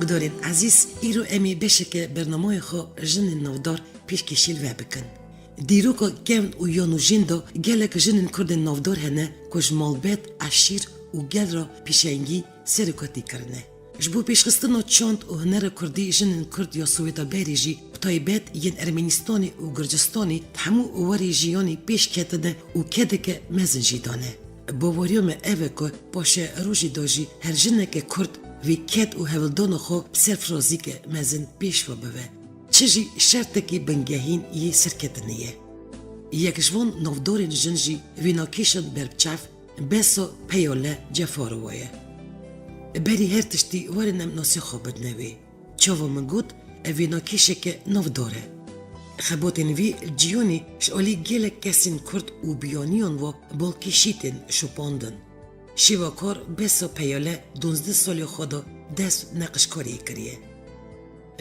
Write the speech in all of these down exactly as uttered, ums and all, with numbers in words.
Gudarên ezîz, îro em ê beşeke bernameya xwe Jinên Navdar pêşkêşî li we bikin. Dîroka kevn û ya nûjên de gelek jinên Kurdên navdar hene ku ji malbet, eşîr û gel re pêşengî serokatî kirine. Ji bo pêşxistina çand û hunera Kurdî jinên Kurd ya Sowêta berê jî, bi taybet yên Ermenistanê û Gurcistanê, di hemû warê jiyanê pêş ketine û kedeke mezin jî dane. Baweriya me ev e ku paşerojê de jî her jineke Kurd vê ked û hevildana xwe bi serfiraziyeke mezin pêş ve bibe. Çi jî şertekî bingehîn yê serketinê ye. Yek ji van navdarên jin jî vênakêşan berbiçav Besa Peyale Cefarova ye. Berî her tiştî werin em nasê xwe bidine wê. Çawa min got, ev vênakêşeke navdar e. Xebatên vî li cîyanê ji alî gelek kesên Kurd û biyaniyan ve balkêşî tên şopandin. Şêwekar Besa Peyale duwazdeh salê xwe da dest neqişkariyê kiriye.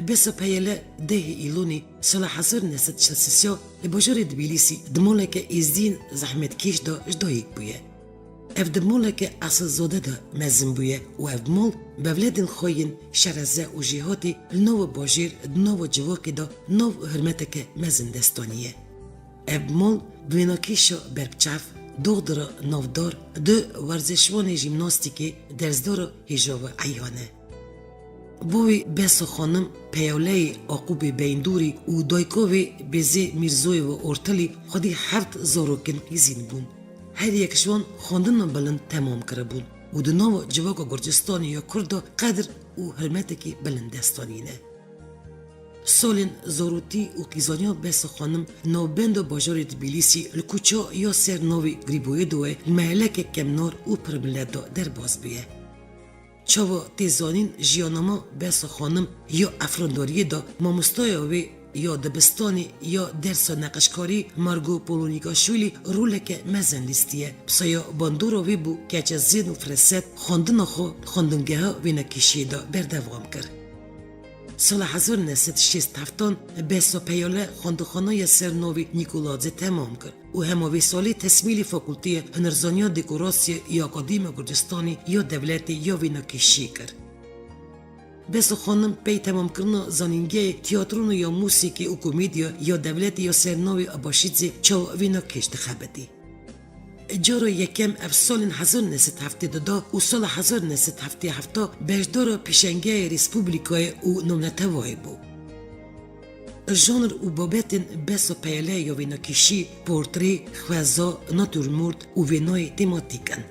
Besa Peyale dehê Îlonê sala hezar neh sed şêst û sê li bajarê Tbilîsî di maleke êzdiyên zehmetkêş de ji dayik bûye. Ev di maleke esilzade de mezin bûye û ev mal bi evledên xwe yên şereze û jêhatî li nava bajêr di nava civakê de nav û hurmeteke mezin dest daniye. Ev mal bi wênakêşa berbiçav, doxdira navdar, du werzeşvanê jîmnastîkê, dersdara hêja ve eyan e. Bo wî Besa Xanim peyaleyê Aqûbê Beyndûrî û dayika wê Bêzê Mîrzoyê ve Ortilî xwedî heft zarokên qîzîn bûn. Her yek ji wan xwendina bilind temam kiribûn û di nava civaka Gurcistanê ya Kurd de qedir û hurmetekî bilind dest danîne. Salên zarotî û qîzaniya Besa Xanim navbenda bajarê Tbilîsî li kuça ya ser navê Grîboyêdoyê li meheleke kemnar û pirmilet de derbas bûye. Çawa tê zanîn, jiyannama Besa Xanim ya efrandariyê de mamostaya wê ya dibistanê ya dersa neqişkarî Margo Polonîkaşwîlî roleke mezin lîstiye. Bi saya bandora wê bû, keça zêd û fireset xwendina xwe xwendingeha wênekêşiyê de berdewam kir. Sala hezar neh sed şêst heftan Besa Peyale xwendixaneya ser navê Nîkoladzê temam kir û hema vê salê tesmîlî Fakulteya Hunerzaniya Dekorasyê ya Akademiya Gurcistanê ya Dewletê ya Wênakêşiyê kir. Besa Xanim pey temamkirina zanîngehê Tiyatronê ya Mûsîkê û Komedya ya Dewletê ya ser navê Abaşîdzê çawa wênakêş dixebitî. Cara yekem ev salên hezar neh sed heftê du û sala hezar neh sed heftê heft beşdara pêşengehê Respublikayê û Navnetewayê bû. Janr û babetên Besa Peyale ya wênakêşî, portrê, xweza, natürmort û wênayê tematîk in.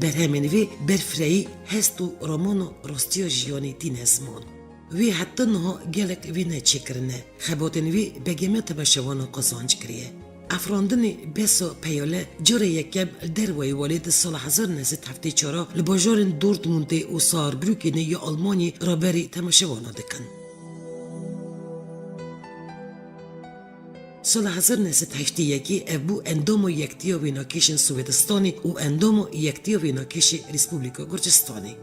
Berhemên vê berfirehî hest û romana rastiya jiyanê tîne ziman. Wê heta niha gelek wêne çêkirine. Xebatên wê begeme temaşevanan qazanc kiriye. Afirandinê Besa Peyale cara yekem li derveyî welê di sala hezar neh sed heftê çar li bajarên Dortmundê û Saarbrückenê ya Almanyê raberî temaşevanan dikin. Sala hezar neh sed heştê yekê ev bû endama Yektiya Wênakêşên Sowetistanê û endama Yektiya Wênakêşê Respublika Gurcistanê.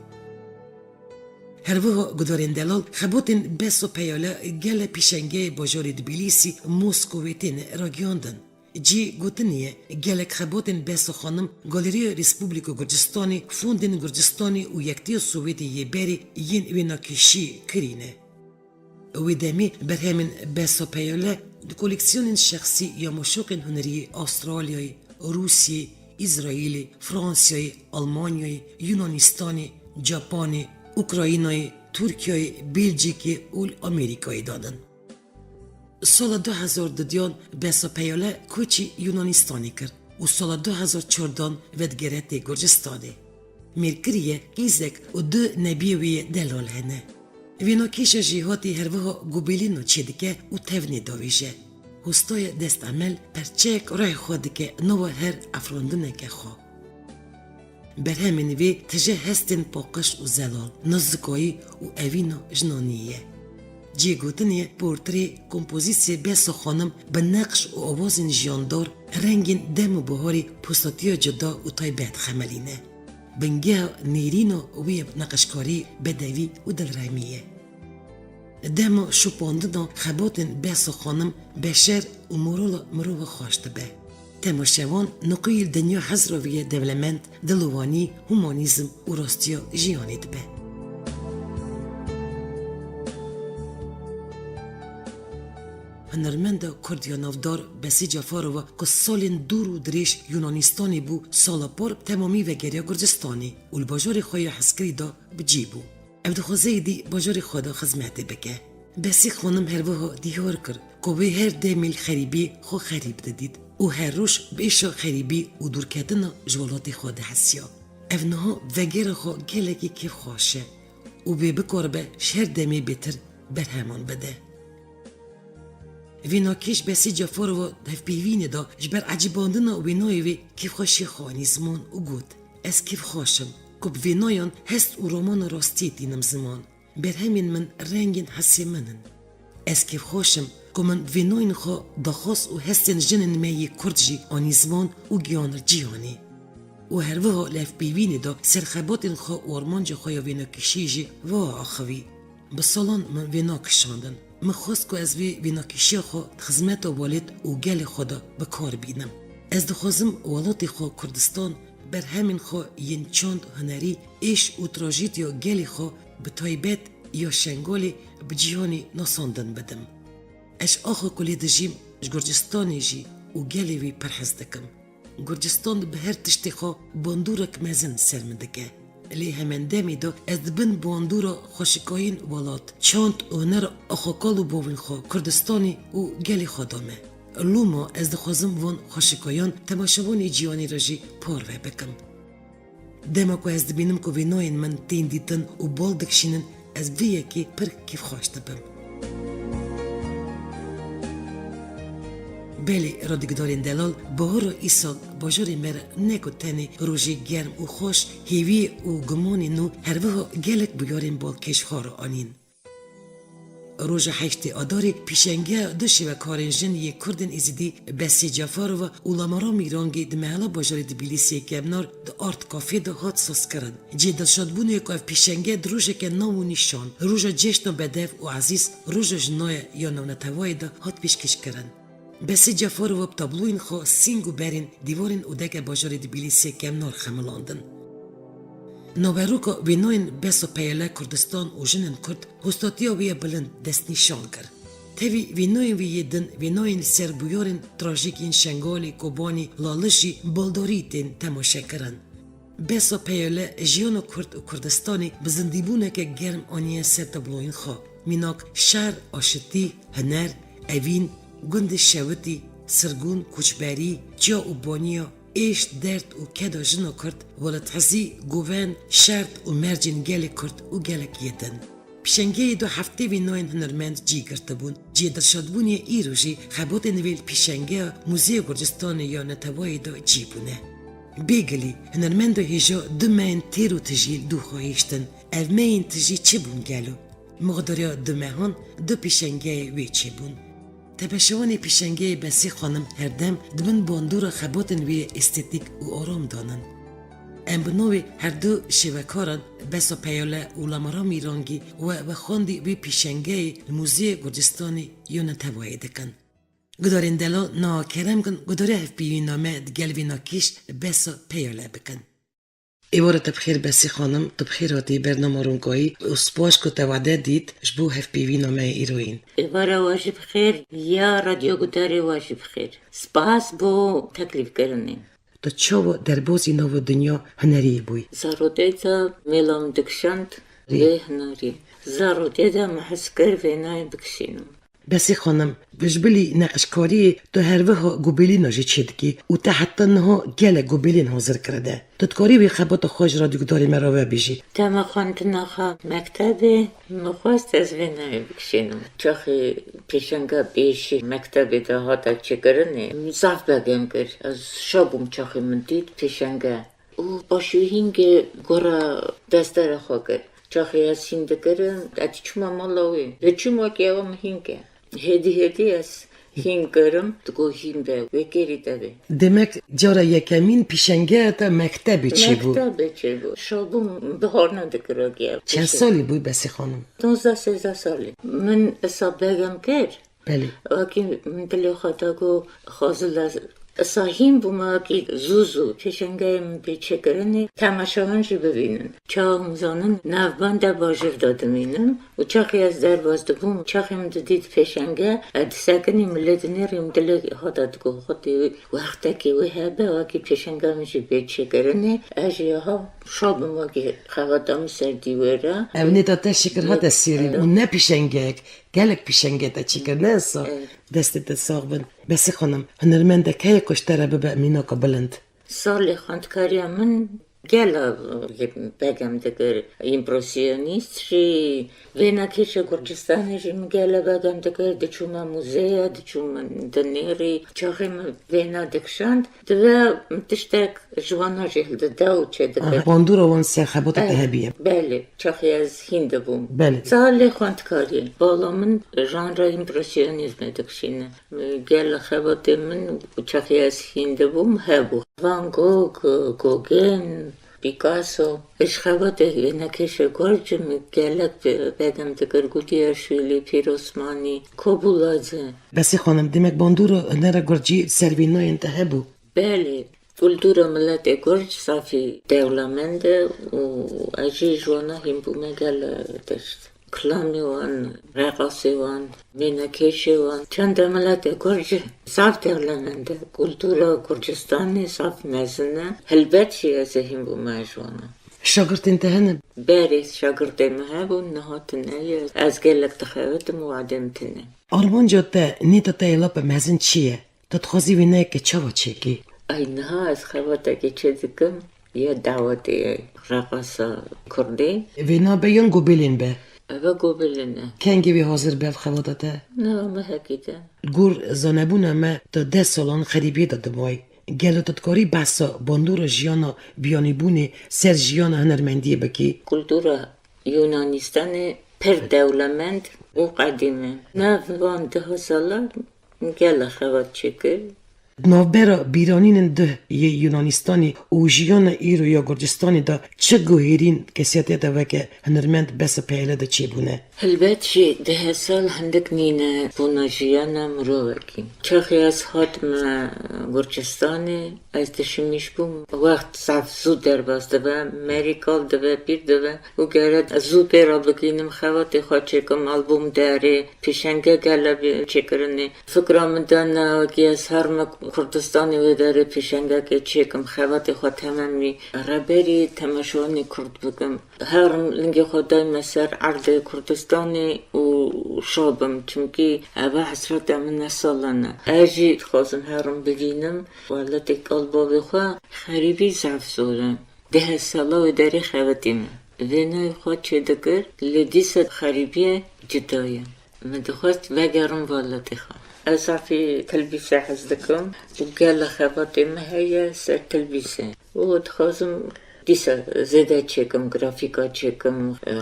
Her wiha gudarên delal xebatên Besa Peyale gele pêşengehê bajarê Tbilîsî, Moskowê têne ragihandin. Cî gotinê ye, gelek xebatên Besa Xanim Galeriya Respublika Gurcistanê, Fondên Gurcistanê û Yektiya Sowêtê yê berê yên wênakêşî kirîne. Wê demê berhemên Besa Peyale di koleksiyonên şexsî ya maşoqên hunerî yê Astralyayê, Rûsyê, Îsraîlê, Fransayê, Almanyayê, Yunanistanê, Capanê, Ukraynayê, Tirkiyeyê, Belcîkê û li Amerîkayê danin. Sala du hezar duduyan Besa Peyale koçî Yunanistanê kir û sala du hezar çardan vedigere tê Gurcistanê. Mêrkirî ye, qîzek û du nebiyê wê yê delal hene. Wênakêşa jêhatî her wiha gobelîna çêdike û tevnê davêje. Hostaya destemel perçeyek rêya xwe dike nava her afirandineke xwe. Berhemên vê tije hestên paqij û zelal, nazikayî û evîna jinanî ye. Cihê gotinê ye, portrê, kompozîsiyê Besa Xanim bi neqş û awazên jiyandar, rengên dem û biharê, postatiya cuda û taybet xemelîne. Bingeha nêrîna wê neqişkarî bedewî û dilremî ye. Dema şopandina xebatên Besa Xanim beşer û morala mirova xweş dibe. Temaşevan nuqiyê li dinya hezra wê yê dewlemend, dilovanî, humanîzm û rastiya jiyanê dibe. Hunermenda Kurd ya navdar Besî Cafarova ku salên dûr û dirêj Yunanistanê bû, sala par bi temamî vegeriya Gurcistanê û li bajarê xwe ya hezkirî de bi cî bû. Ev dixwaze êdî bajarê xwe de xizmetê bike. Besî Xanim her wiha diyar kir ku wê her demê li xerîbiyê xwe xerîb didît û her roj bi êşa xerîbî û dûrketina ji welatê xwe dihesiya. Ev niha vegera xwe gelekî kêfxweş e û wê bikaribe ji her demê bêtir berheman bide. Vênakêş Besî Cafarova di hevpeyvînê de ji ber ecibandina wênayê wê kêfxweşiya xwe anî ziman û got, Ez kêfxweş im ku bi vênayan hest û romana rastiyê tînim ziman. Berhemên min rengên hesê min in. Ez kêfxweş im ku min vênayên xwe daxwaz û hestên jinên me yê Kurd jî anî ziman û giyanir cîhanê. Û her wiha li hevpeyvînê de ser xebatên xwe û armanca xwe ya vênakişiyê jî va axivî. Bi salan min vêna kişandin. Min xwest ku ez vê vênakişiya xwe di xizmeta welêt û gelê xwe de bi kar bînim. Ez dixwazim welatê xwe Kurdistan berhemên xwe yên çand, hunerî, êş û trajîdiya gelê xwe bi taybet ya Şengalê bi cîhanê nasandin bidim. Ez ji axa ku lê dijîm, ji Gurcistanê jî û gelê wî pir hez dikim. Gurcistan bi her tiştê xwe bandorek mezin ser min dike. Lê hemendemê de ez di bin bandora xweşikayên welat, çand û hunera axakal û bavên xwe Kurdistanê û gelê xwe de me. Loma ez dixwazim van xweşikayan temaşevanê cîhanê re jî parve bikim. Dema ku ez dibînim ku vênayên min tên dîtin û bal dikişînin, ez vê yekê pir kêfxweş dibim. Belê, radyogudarên delal, bahara îsal bajarê me re ne ku tenê rojê germ û xweş, hêviyê û gumanê nû, her wiha gelek bûyerên balkêş xwe re anîn. Roja heştê Adarê pîşengeya du şêvekarên jin yê Kurdên Êzidî Besî Cafarova û Lamara Mîrangî di mehela bajarê Dibîlîsiyê Kemnar di Art Cafê de hat sazkirin. Cihê dilşadbûnê ye ku ev pîşenge di rojeke nav û nîşan, roja cejna bedev û ezîz, roja jinayê ya navnetewayê de hat pêşkêşkirin. Besî Cafarova bi tabloyên xwe sîng û berên dîwarên odeke bajarê Dibîlîsiyê Kemnar xemilandin. Naveroka vênayên Beso Peyole Kurdistan û jinên Kurd hostatiya wî ya bilind destnîşan kir. Tevî vênayên wî yê din, vênayên li ser bûyerên trajîk yên Şengalê, Kobanê, Lalijî, Baldarî tên temaşekirin. Beso Peyole jiyana Kurd û Kurdistanê bi zindîbûneke germ aniye ser tabloyên xwe. Mînak, şer, aşitî, huner, evîn, gundê şewitî, sirgûn, koçberî, çiya û baniya, êş, derd û keda jina Kurd, welethezî, govend, şert û mercên gelê Kurd û gelek yê din. Pişengeyê du heftê vênayên hunermend cî girtibûn. Cihê dilşadbûnê îro jî xebatên wê li pîşengeya Muzeyê Gurcistanê ya Netewayê de cî bûne. Bêgilî, hunermenda hêja du meyên têr û tijî li dû xwe hiştin. Ev meyên tijî çi bûn gelo? Mixdariya du mehan du pîşengeyê wê çêbûn. Tebeşewanê pîşengeyê Besî Xanim her dem di bin bandora xebatên wê yê estetîk û aram danin. Em bi navê her du şêvekaran Beso Peyole û Lamara Mîrangî we vexwendî wê pîşengeyê li Muzeyê Gurcistanê ya Netewayê dikin. Gudarên delal, niha kerem kin gudarê hevpeyvîna me digel vênakêş Beso Peyole bikin. Êvara te bi xêr Besî Xanim, tu bi xêr hatî bernama Ronkayî û spas ku te wade dît ji bo hevpeyvîna me yê îroyîn. Êvara we jî bi xêr, ya radyogudarê we jî bi xêr. Spas bo teklîfkirinê. Tu çawa derbazî nava dinya hunerî bûyî? Zarotê de mêla min dikişand vê hunerî. Zarotê de min hez kir vênayê bikişînim. Besî Xanim, ji bilî neqişkariyê tu her wiha gobelîna jî çêdikî û te heta niha gelek gobelên hazir kirine. Tu dikarî wê xebata xwe ji radyogudarê me re vebêjî? Dema xwendina xwe mektebê, min xwest ez vênayê bikişînim. Çaxê pêşenga pêşî mektebê de hate çêkirinê, min zaf begem kir. Ez şa bûm çaxê min dît pêşenge. Û paşê hîngê gora destera xwe kir. Çaxê ez hîn dikirim, ez diçûma mala wê. Diçûma ke ew min hîn ke. Hêdî hêdî ez hîn kirim, digo hîn be, wê kêrî te bê. Demek cara yekemîn pîşengeya te mektebê çêbû? Mektebê çêbû. Şabûm biharna dikira ke ev. Çend salî bûyî Besî Xanim? Duwazdeh sêzdeh salî. Min esa begem kir. Belê. Wekî min dilê xwe de got, xwezile Sahîn bûme wekî zû zû pêşengeyê min pê çêkirinê temaşevan jî bibînin. Çawa hûn zanin, navbenda bajêr de dimînim û çaxê ez derbas dibûm, çaxê min didît pêşenge, ez disekinî milê dinêrîm, dilê xwe de digot, Xwedê wextekê wê hebe wekî pêşenga min jî bê çêkirinê, ez jî aha şa bim wekî xebata min ser dîwêra. Ev nêta te şikir hate sêrî û ne pêşengek, gelek pêşenge te çêkir, ne Esra? Destê te sax bin. Besî xanim, hunermendek heye ku ji te re bibe mînaka bilind? Salê xwendkariya min gela begem dikir. Împresyonîst jî, wênekêşê Gurcistanê jî min gela begem dikir. Diçûme mûzeya, diçûme dinêrî. Çaxê min wêna dikişand, dibe min tiştek ji wana jî hildide û çêdikir. Aha, bandora wan ser xebata te hebiye? Belê, çaxê ez hîn dibûm. Belê. Salê xwendkariyê. Bala min janra împresyonîzmê dikişîne. Gela xebatê min û çaxê ez hîn dibûm hebû. Van Gogh, Gauguin, Picasso. Ji xebatê wênekêşê Gurcî min gelek begem dikir, Gulî Erşûlî, Pîr Osmanî, Kobûlaze. Besî xanim, demek bandora hunera Gurcî ser wênayên te hebû? Belê. Kultura miletê Gurc zafî dewlemend e û ez jî ji wana hîn bûme gel tişt. Kilamê wan, reqasê wan, wênekêşê wan. Çanda miletê Gurc zaf dewlemend e. Kultura Gurcistanê zaf mezin e. Helbet jî ez ê hîn bûme ji wana. Şagirtên te hene? Berê şagirtê min hebûn, niha tune ye. Ez gelek dixebitim û wadê min tune. Armanca te, nêta te ya lape mezin çi ye? Tu dixwazî wêneyekê çawa çêkî? Ay niha ez xebatekê çêdikim, ya dawetê reqasa kurdî. Wêna be yan gobelên be? Eve gobelên e. Kengê wê hazir be ev xebata te? Niha mehekî de. Li gor zanebûna me tu deh salan xerîbiyê de dimayî. Gelo tu dikarî behsa bandora jiyana biyanîbûnê ser jiyana hunermendiyê bikî? Kultura Yunanistanê pir dewlemend û qedîm e. Nav van deha sala gela xebat çêkir. Di navbera bîranînên duh yê Yunanistanê û jiyana îro ya Gurcistanê de çi guhêrîn kesiyetê te weke hunermend bes peyale de çêbûne? Helbet jî deha sal hindik nîne bona jiyana mirovekî. Çaxê ez hatime Gurcistanê, ez dişimîş bûm. Wext zaf zû derbas dibe, merî kal dibe, pîr dibe û gere zû pê re bigihînim, xebatê xwe çêkim, albûm derê, pêşenge gele bê çêkirinê. Fikra min de ne wekî ez herime Kurdistanê wê derê pêşengekê çêkim, xebatê xwe tememî reberî temaşevanê Kurd bikim. Herim lingê xwe dayme ser erdê Kurdistanê û şa bim, çimkî eve hesreta min ne salan e. Ez jî dixwazim herim bibînim welatê kal bavê xwe. Xerîbî zaf zor e. Deh sala wê derê xebitî min. Vênayê xwe çêdikir, lê dîsa xerîbiyê cuda ye. Min dixwest vegerim welatê xwe. Ez zafî tilbîse hez dikim û gela xebatê min heye ser tilbîsê. Û dixwazim dîsa zêde çêkim, grafîka çêkim,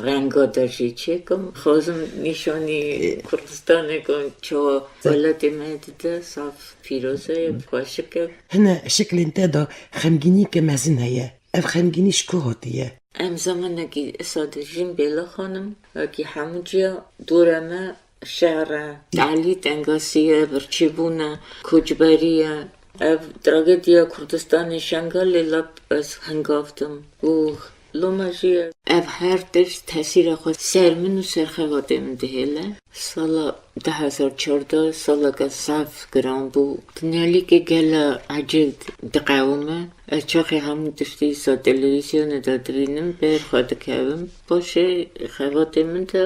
renga de jî çêkim. Dixwazim nîşanî Kurdistanê ku çawa welatê me dide, zaf pîroze ye, xweşik e. Hine şiklên te de xemgîniyeke mezin heye. Ev xemgînî ji ku hatiye? Em zemanekî îsa dijîn Bêla Xanim, wekî hemû ciya dora me şer e, talî tengasî ye, birçîbûn e, koçberî ye. Ev tragediya Kurdistanê Şengalê lap ez hingav dim û loma jî ye. Ev her tişt tesîra xwe ser min û ser xebatê min dihêle. Sala du hezar çardeh saleke zaf giran bû. Tunelîkê gela ecêb diqewime. Ez çaxê hemû tiştî sa televîzyonê de dibînim, ber xwe dikevim. Paşê xebatê min de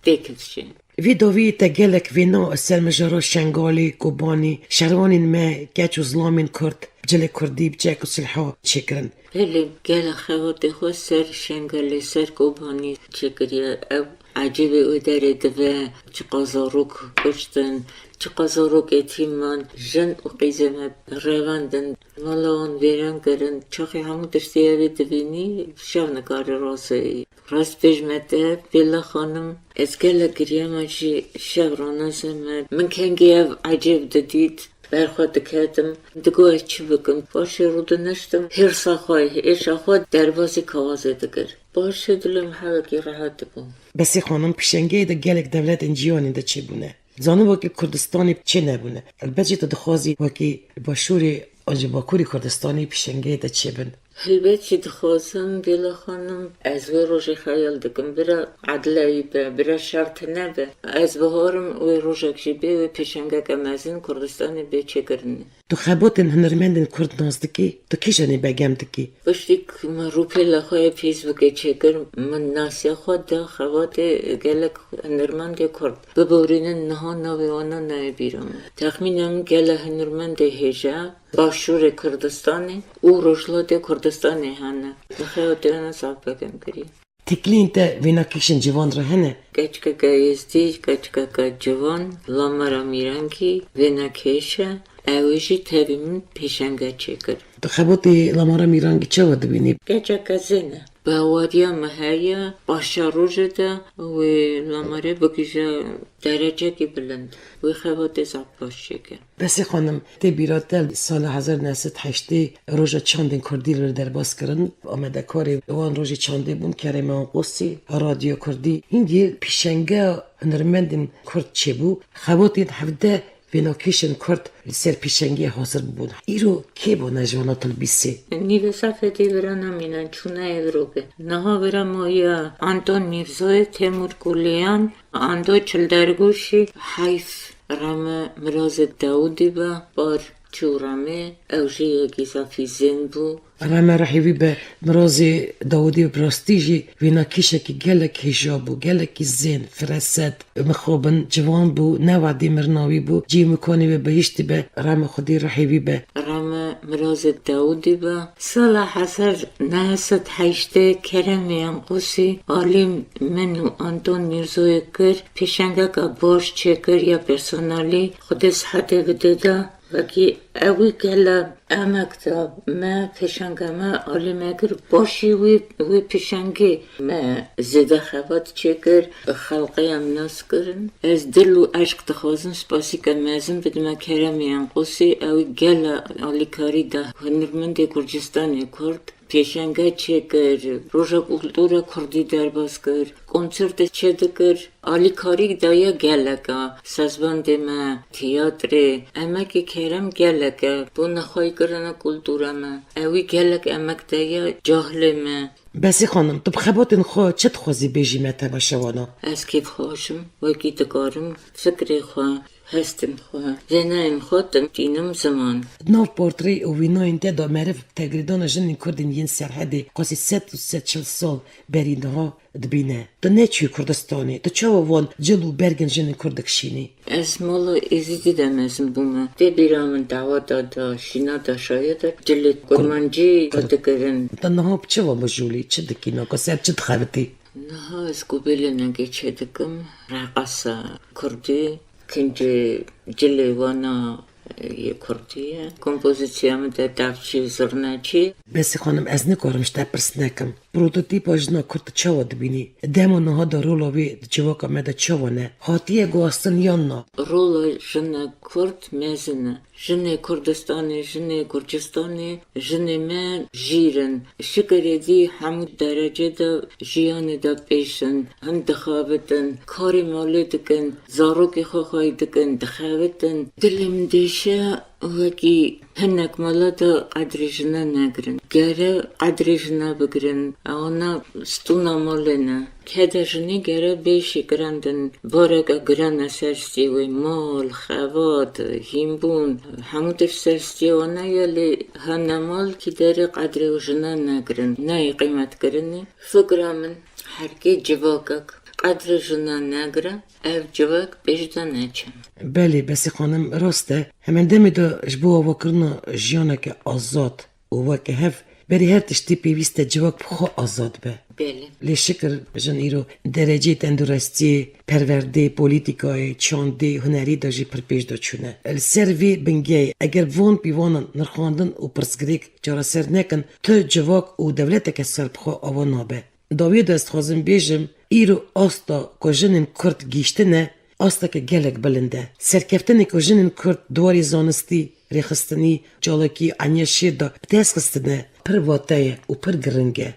têk dişê. Vî dawî te gelek vêna ser mijara Şengalê, Kobanî, şervanên me, keç û zilamên Kurd, cilê Kurdî, bi çek û silha çêkirin. Belê, gela xebatê xwe ser Şengalê, ser Kobanî çêkiriye. Ew ecêbê wê derê dibe, çiqas zarok kuştin, çiqas zarok êtîm man, jin û qîzê me revandin, mala wan vêran kirin. Çaxê hemû tiştê evê dibînî, şev nikarî raseyî. Rast bêjme te, Bêla Xanim, ez gelek giriyama jî şev ranezeme. Min kengî ev ecêb didît, ber xwe diketim. Digot ez çi bikim? Paşê rûdiniştim, hêrsa xwe, êşa xwe derbasî kawazê dikir. Paşê dilê min hewekî rehet dibû. Besî Xanim, pêşengeyê de gelek dewletên cîhanê de çêbûne. Zanî wekî Kurdistanê çê nebûne. Elbet jî tu dixwazî wekî Başûrê an jî Bakurê Kurdistanê pêşengeyê te çêbin. Helbet jî dixwazim, Bêla xanim, ez wê rojê xeyal dikim. Bira edleyî be, bira şert nebe. Ez biharim wê rojek jî bê, wê pêşengeke mezin Kurdistanê bê çêkirinê. Tu xebatên hunermendên Kurd nas dikî? Tu kîjanê begem dikî? Piştî ku me rûpêla xwe yê Facebookê çêkir, min nasiya xwe da xebatê gelek hunermendê Kurd. Biborînin niha navê wana nayê bîra min. Texmîna min gele hunermendê hêja, Başûrê Kurdistanê û Rojhilatê Kurdistanê hene. Li xebatê wana zaf begem kiriye. Têkiliyên te vêna kêşên ciwan re hene? Keçikeke êzdî, keçikeke ciwan, Lamara Mîrengî, vêna kêş e. Ew ê jî tevî min pêşenge çêkir. Tu xebatê Lamara Mîrengî çawa dibînî? Keçeke zêne. Bi hawariya me heye, paşa rojê de wê Lamarê bigihîje derecekî bilind. Wê xebatê zaf baş çêke. Besî xanim, tê bîra te sala hezar neh sed heştê roja çandên kurdî li wir derbas kirin. Amadekarê wan rojê çandê bûn Kerem Anqosî, Radyo Kurdî. Hingî pêşengeya hunermendên kurd çêbû. Xebatên hevdeh vênakêşên kurd li ser pêşengiyê hazir bûbûn. Îro kê bûne ji wana tu li bîsê? Nîvê safê dê vira namîne, çûne ê viro be. Niha vira maye Anton Mîrzoyê, Temur Kuliyan, Ando Çildergûşî, heyf. Rame Mirazê Dawudî be, par çû ramê, ew jî yekî zafî zên bû. Rame rihê wî be, Mirazê Dawudî bi rastî jî vênakêşekî gelek hêja bû, gelekî zên, fireset, mixabin, ciwan bû, ne wedî mirina wî bû, cî mikanê wê bihiştî be, rame Xwedê rihê wî be. Rame Mirazê Dawudî be. Sala hezar neh sed heştê Keremê Anqosî alî min û Anton Mîrzoyê kir, pêşengeke baş çêkir ya personelî, Xwedê sihetê bide de. Wekî ewî gele emek da me, pêşenge me alî me kir, başî wî, wî pêşengê me zêde xebat çêkir, xelqê em nas kirin. Ez dil û eşq dixwazim spasîke mezin bidime Keremê Anqosî, ewî gele alîkarî da hunermendê Gurcistanê Kurd. Pêşenge çêkir, roja kultura kurdî derbas kir, konsertê çêdikir, alîkarî daye gelek a, sazbendê me, tiyatrê, emekê Kerem gelek e, bo nexweyîkirina kultura me. Ewî gelek emek daye cahilê me. Besî xanim, tu bi xebatên xwe çi dixwazî bêjî me temaşewana? Ez kêfxweş im, wekî dikarim fikrê xwe, hestên xwe, zêneyên xwe tînim ziman. Di nav portrê û wînayên te de meriv tevgirêdana jinên Kurd ên yên Serhedê qasî sed û sed çil sal berî niha dibîne. Tu neçûyî Kurdistanê, tu çawa wan cil û bergên jinên Kurd dikişînî? Ez mala Êzidî de mezin bûme. Tê bîra min daweta da, şîna da şaye de cilê kurmancî dikirin. Tu niha çawa mijûlî, çi dikî, naka ser çi dixebitî? Niha ez gobelênekê çêdikim, reqasa kurdî, kincê cilê wana yê kurdî ye. Kompozîsiya min de devçî, zirnecî. Besî xanim, ez nikarim ji te pirs nekim. Prototîpa jina kurd tu çawa dibînî? Dema niha de rola wê di civaka me de çawa ne? Hatiye guhastin yan na? Rola jina kurd mezin e. Jinê Kurdistanê, jinê Gurcistanê, jinê me jîr in. Şikirê dî hemû derecê de jiyanê de pêş in. Hin dixebitin, karê malê dikin, zarokê xwe xwey dikin, dixebitin. Dilê min dêşe wekî hinek mala de qedrê jina negirin. Gere qedrê jina bigirin. Ewana stûna malê ne. Kede jinî gere bê şikirandin, bareke giran e ser stê wê, mal, xebat, hînbûn, hemû tişt ser stê wan e, ya lê hene mal kî derê qedrê û jina negirin, nayê qîmetkirinê. Fikra min, her kê civakek qedrê jina negire, ev civak pêş de neçe. Belê, Besî xanim, rast e. Hemen demê de ji bo avakirina jiyaneke azad û weke hev, berî her tiştî pêwîst e civak bi xwe azad be. Belê. Lê şikir jin îro dereceyê tendurestiyê, perwerdê, polîtîkayê, çandê, hunerî de jî pir pêş de çûne. Li ser vê bingehê eger van pîvanan nirxandin û pirsgirêk çareser nekin, tu civak û dewleteke serbixwe ava nabe. Dawiyê de ez dixwazim bêjim, îro asta ku jinên Kurd gihîştine, asteke gelek bilind e. Serkeftinê ku jinên Kurd di warê zanistî, rêxistinî, çalakî, eniya şêr de bi dest xistine, pir wate ye û pir giring e.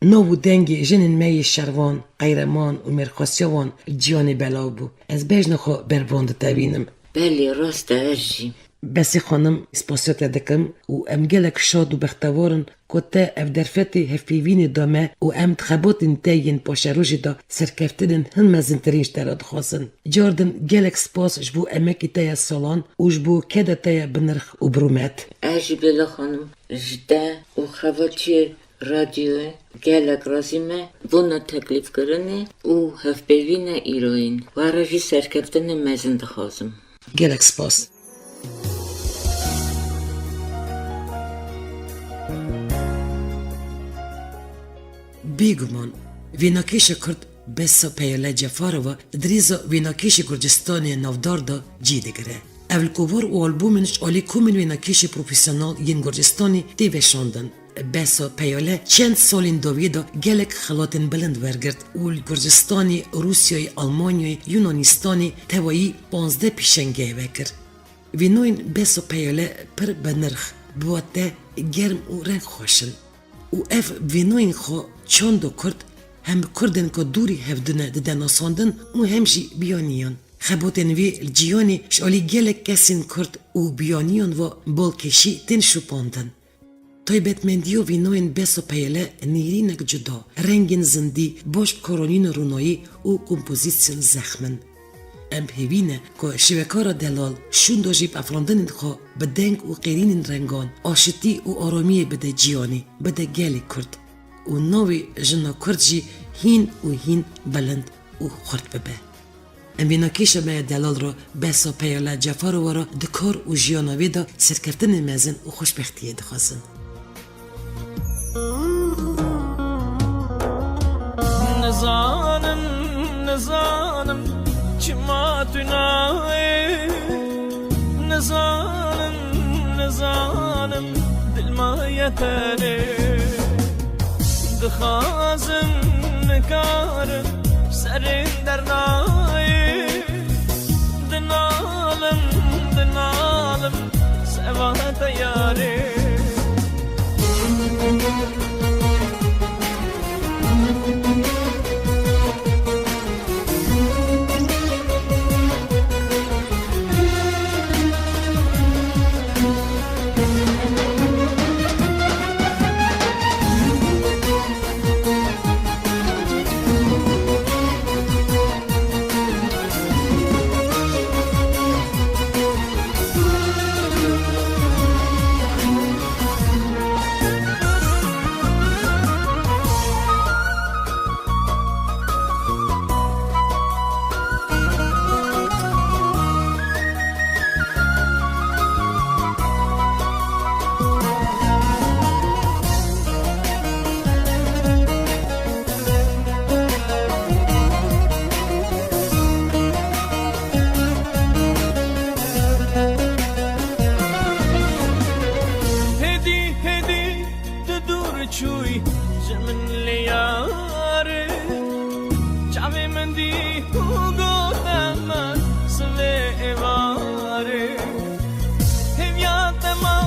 Nav û dengê jinên me yê şervan, qeyreman û mêrxasiya wan li cîhanê belav bû. Ez bejna xwe ber van ditewînim. Belê, rast e, ez jî. Besî xanim, spasiya te dikim û em gelek şad û bextewar in ku te ev derfetê hevpeyvînê da me û em di xebatên te yên paşerojê de serkeftinên hin mezintirîn ji te re dixwazin. Cardin gelek spas ji bo emekê te ya salan û ji bo keda te ya binirx û birûmet. Ez jî Bêla xanim ji te û xebatiyê radyoyê gelek razî me bona teklîfkirinê û hevpeyvîna îroyîn. We re jî serkeftinên mezin dixwazim. Gelek spas. Bêguman, vênakêşa Kurd Besa Peyale Cefarova di rêza vênakêşê Gurcistanê navdar de cî digire. Ev li kovor û albûmên ji alî komên vênakêşê profesyonel yên Gurcistanê tê veşandin. Besa Peyale çend salên dawiyê de gelek xelatên bilind wergirt û li Gurcistanê, Rûsyayê, Almanyayê, Yunanistanê tevayî panzdeh pêşengehê vekir. Vînoyên Besa Peyale pir binirx, bi wate germ û rengxweş in. Û ev vînoyên xwe çanda Kurd hem bi Kurdên ku dûrî hevdine dide nasandin û hem jî biyaniyan. Xebatên wî li cîhanê ji alî gelek kesên Kurd û biyaniyan ve balkêşî tên şopandin. Taybetmendiya vînoyên Besa Peyale nêrînek cuda, rengên zindî, baş bi karanîna ronayî û kompozîsyon zexm in. Em hêvî ne ku şivekara delal şûnda jî bi efrandinên xwe bi deng û qêrînên rengan, aşitî û aramiyê bide cîhanê, bide gelê Kurd. Û navê jina Kurd jî hîn û hîn bilind û xurt bibe. Em vênakêşa me ya delal re, Besa Peyale Cefarova re di kar û jiyana wê de serkeftinên mezin û xweşbextiyê dixwazin. Nizanim, nizanim, çima tu nayê? Nizanim, nizanim, dil ma ye tenê. Dixwazim, nikarim, serê dernayê. Dinalim, dinalim, seva te yarê. Hêdî, hêdî tu dûr çûyî ji min lê yarê. Çavê min dî û gote min sivê êvarê. Hêviya te ma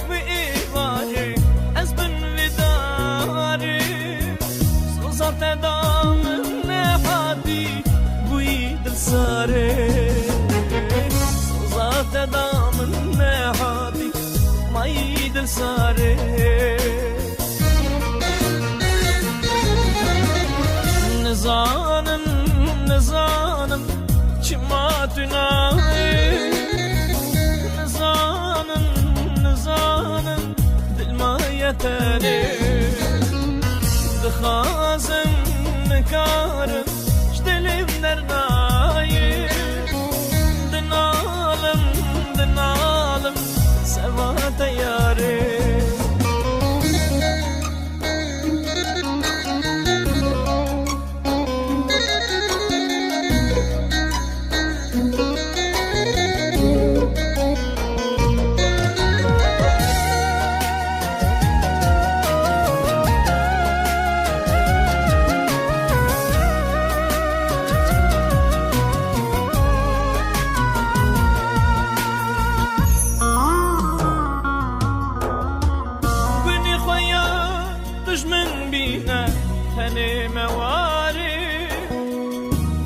wî êvarê, ez bin vê darê. Soza te da min nehatî bûyî dilsarê. Soza te da min nehatî mayî dilsarê. Nizanim, nizanim, çima tu nayê? Nizanim, nizanim, dil ma ye tenê. Dixwazim, nikarim, ji dilê min dernayê. Dinalim, dinalim, seva te yarê. Binê xwe ya tu ji min bîne, tenê me warê.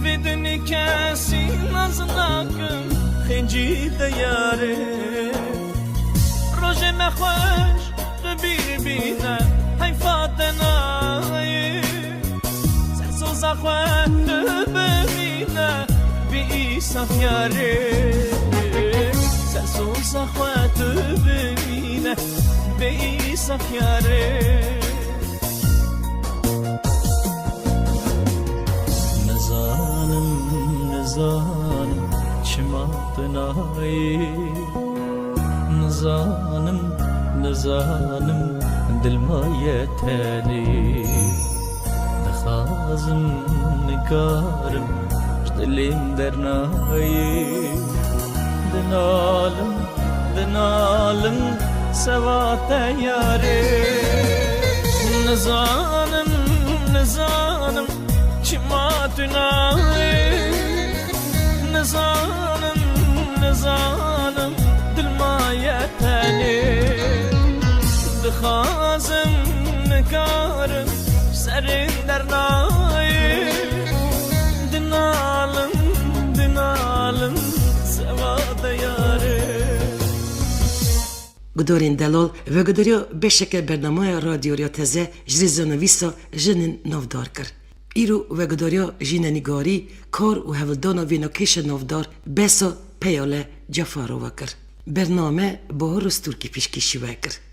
Vê dinê kesî nas nakim, Hêncî de yarê. Rojê me xweş tu bîr bîne, heyfa te nayê. Sersoza xwe tu bimîne, bê îsaf yarê. Sersoza xwe tu bimîne, bê îsaf yarê. Nizanim, nizanim çima tu nayê. Nizanim, nizanim dil maye tenê. Dixwazim, nikarim, ji dilê min dernayê. Dinalim, dinalim, seva te yarê. Nizanim, nizanim, çima tu nayê. Nizanim, nizanim, dil maye tenê. Dixwazim, nikarim, serê min dernayê. Dinalim, dinalim, seva te yarê. Gudarên delal, veguhdarî beşeke bernameya Radyo Rêya Teze ji rêzenivîsa Jinên Navdar kir. Îro veguhdarî jînenîgarî, kar û hewldana vê nexweşa navdar behsa Peyale Cefarova kir. Bername Bahar Rostûrkî pêşkêşî we kir.